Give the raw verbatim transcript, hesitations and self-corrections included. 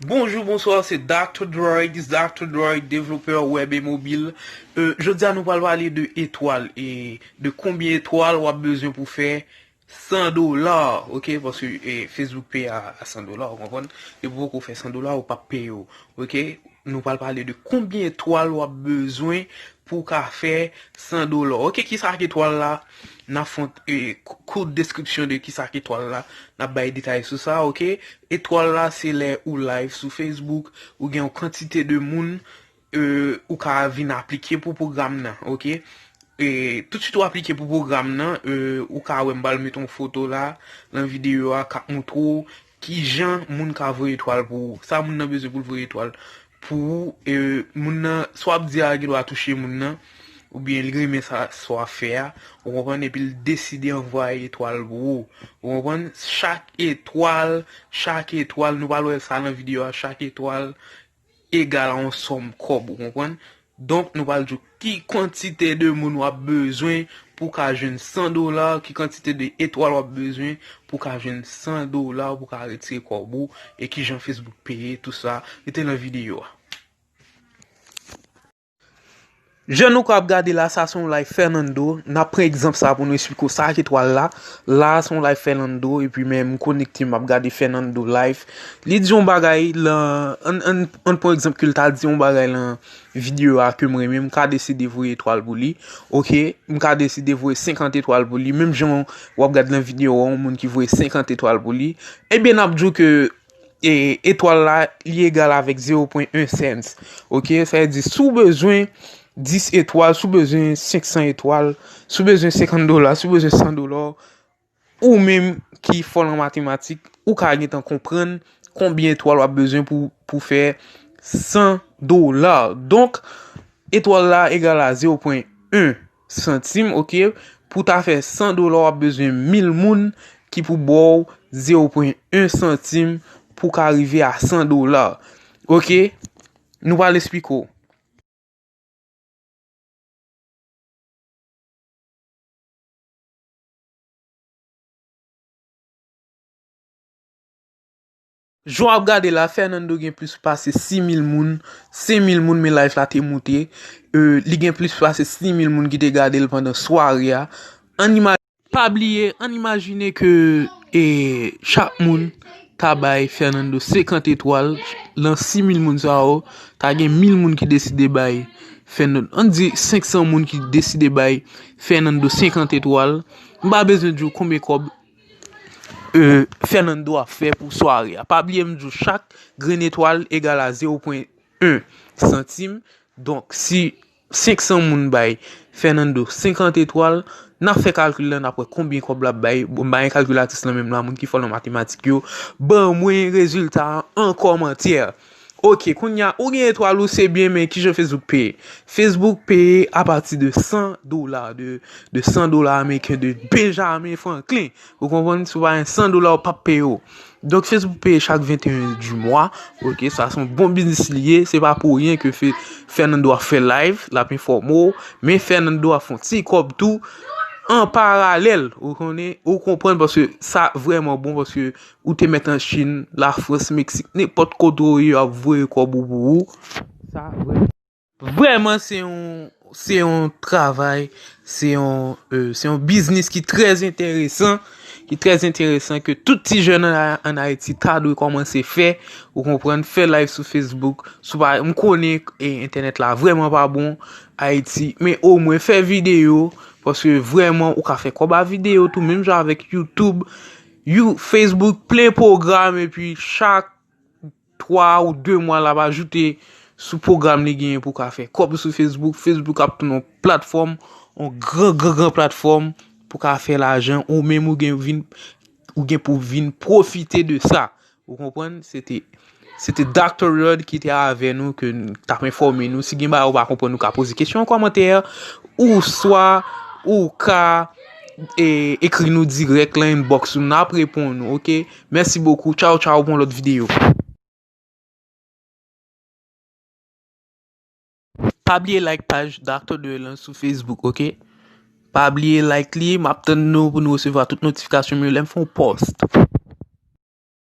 Bonjou, bonswa, se Doctor Droid, Doctor Droid, devlopè web e mobil. Euh, jodi a nou pral pale de etwal e de konbyen etwal w ap bezwen pou fè san dola, ok? Paske, eh, Facebook peye a, a san dola, ou konprann? Depi w poko fè san dola, ou p ap peye yo, ok? Nou pral pale de konbyen etwal w ap bezwen pou w ka fè san dola. Ok, kisa k etwal la? N ap fè yon, eh, kou-, kout deskripsyon de kisa k etwal la. N ap bay detay sou sa, ok? Etwal la, se lè ou live sou Facebook, ou gen yon kantite de moun, eh, ou ka vin aplike pou pwogram nan, ok? E toutswit ou aplike pou pwogram nan, eh, ou ka wè m pral met yon foto la, nan videyo a, k ap montre w kijan moun ka voye etwal pou ou. Sa moun nan bezwen pou l voye etwal pou ou, eh, moun nan, sa w ap di a gen dwa touche moun nan, oubyen li renmen sa, sa w ap fè a, ou konprann, epi l deside anvwaye etwal pou ou. Ou konprann? Chak etwal, chak etwal, nou pral wè sa nan videyo a, chak etwal egal a yon sòm kòb, ou konprann? Donk, nou pral di w ki kantite de moun w ap bezwen pou w ka jwenn san dola, ki kantite de etwal w ap bezwen pou w ka jwenn san dola, pou w ka retire kòb ou, e kijan Facebook peye, tou sa, rete nan videyo a. Jan nou ka ap gade la, sa se yon live Fernando. N ap pran egzanp sa pou nou esplike w sa ak etwal la. La, se yon live Fernando, epi men m konekte, m ap gade Fernando live. Li di yon bagay lan, ann, ann, ann pran egzanp ke l ta di yon bagay lan videyo a ke m renmen, m ka deside voye etwal pou li. Ok, m ka deside voye senkant etwal pou li. Menm jan w ap gade lan videyo a, yon moun ki voye senkant etwal pou li. Ebyen, n ap di w ke e, etwal la, li egal avèk zewo pwen en cents. Ok, sa vle di, si w bezwen dis etwal, si w bezwen senk san etwal, si w bezwen senkant dola, si w bezwen san dola, ou menm ki fò lan matematik, ou ka gentan konprann konbyen etwal w ap bezwen pou, pou fè san dola. Donk, etwal la egal a zewo pwen en santim, ok? Pou ta fè san dola, w ap bezwen mil moun ki pou ba w zewo pwen en santim pou ka rive a san dola. Ok? Nou pral esplike w. Jan w ap gade la, Fernando gen plis pase sis mil moun, senk mil moun, men live la te moute. Euh, li gen plis pase sis mil moun ki te gade l pandan sware a. Ann imajine, pa bliye, ann imajine ke, e, chak moun ta bay Fernando senkant etwal. Lan sis mil moun sa yo, ta gen mil moun ki deside bay Fernando. Ann di senk san moun ki deside bay Fernando senkant etwal. M pa bezwen di w konbyen kòb euh, Fernando ap fè pou sware a. Pa bliye m di w chak grenn etwal egal a zewo pwen en santim. Donk, si senk san moun bay Fernando senkant etwal, n ap fè kalkil la, n ap wè konbyen kòb l ap bay. Bon, m pa gen kalkilatris lan menm la, moun ki fò lan matematik yo, ban mwen rezilta a an kòmantè. Ok, kounye a, ou gen etwal ou, se byen, men kijan Facebook peye? Facebook peye apati de san dola, de, de san dola ameriken de Benjamin Franklin. Ou konprann? Si w pa gen san dola, ou p ap peye w. Donk, Facebook peye chak venteyen di mwa. Ok, sa se yon bon biznis li ye. Se pa pou ryen ke Fe-, Fernando ap fè live, l ap enfòme w. Men Fernando ap fè yon ti kòb tou an paralèl. Ou konnen, ou konprann, paske sa vrèman bon, paske ou te mèt an Chin, Lafrans, Meksik, nenpòt kote w ye, yo ap voye kòb ou pou ou. Sa vrè-, vrèman, se yon, se yon travay, se yon, euh, se yon biznis ki trè enteresan, ki trè enteresan, ke tout ti jèn an, ann Ayiti ta dwe kòmanse fè, ou konprann, fè live sou Facebook, sou pa, m konnen, e, entènèt la vrèman pa bon Ayiti, men omwen fè videyo, paske vrèman ou ka fè kòb a videyo tou, menm jan avèk YouTube, You-, Facebook plen pwogram, epi chak twa ou de mwa l ap ajoute sou pwogram li genyen pou w ka fè kòb sou Facebook. Facebook ap tounen yon platfòm, yon gran, gran, gran platfòm pou w ka fè lajan, ou menm ou gen vin, ou gen pou vin pwofite de sa. Ou konprann? Se te, se te Doctor Rod ki te avè nou, ke n t ap enfòme nou. Si gen bagay ou pa konprann, ou ka poze kesyon an kòmantè, ou swa ou ka, e, ekri nou dirèk lan inbox nou, n ap reponn ou, ok? Mèsi bokou. Tchaw, tchaw pou yon lòt videyo. Pa bliye like paj Doctor Dre lan sou Facebook, ok? Pa bliye like li, m ap tann nou pou nou resevwa tout notifikasyon m yo lè m fè yon post.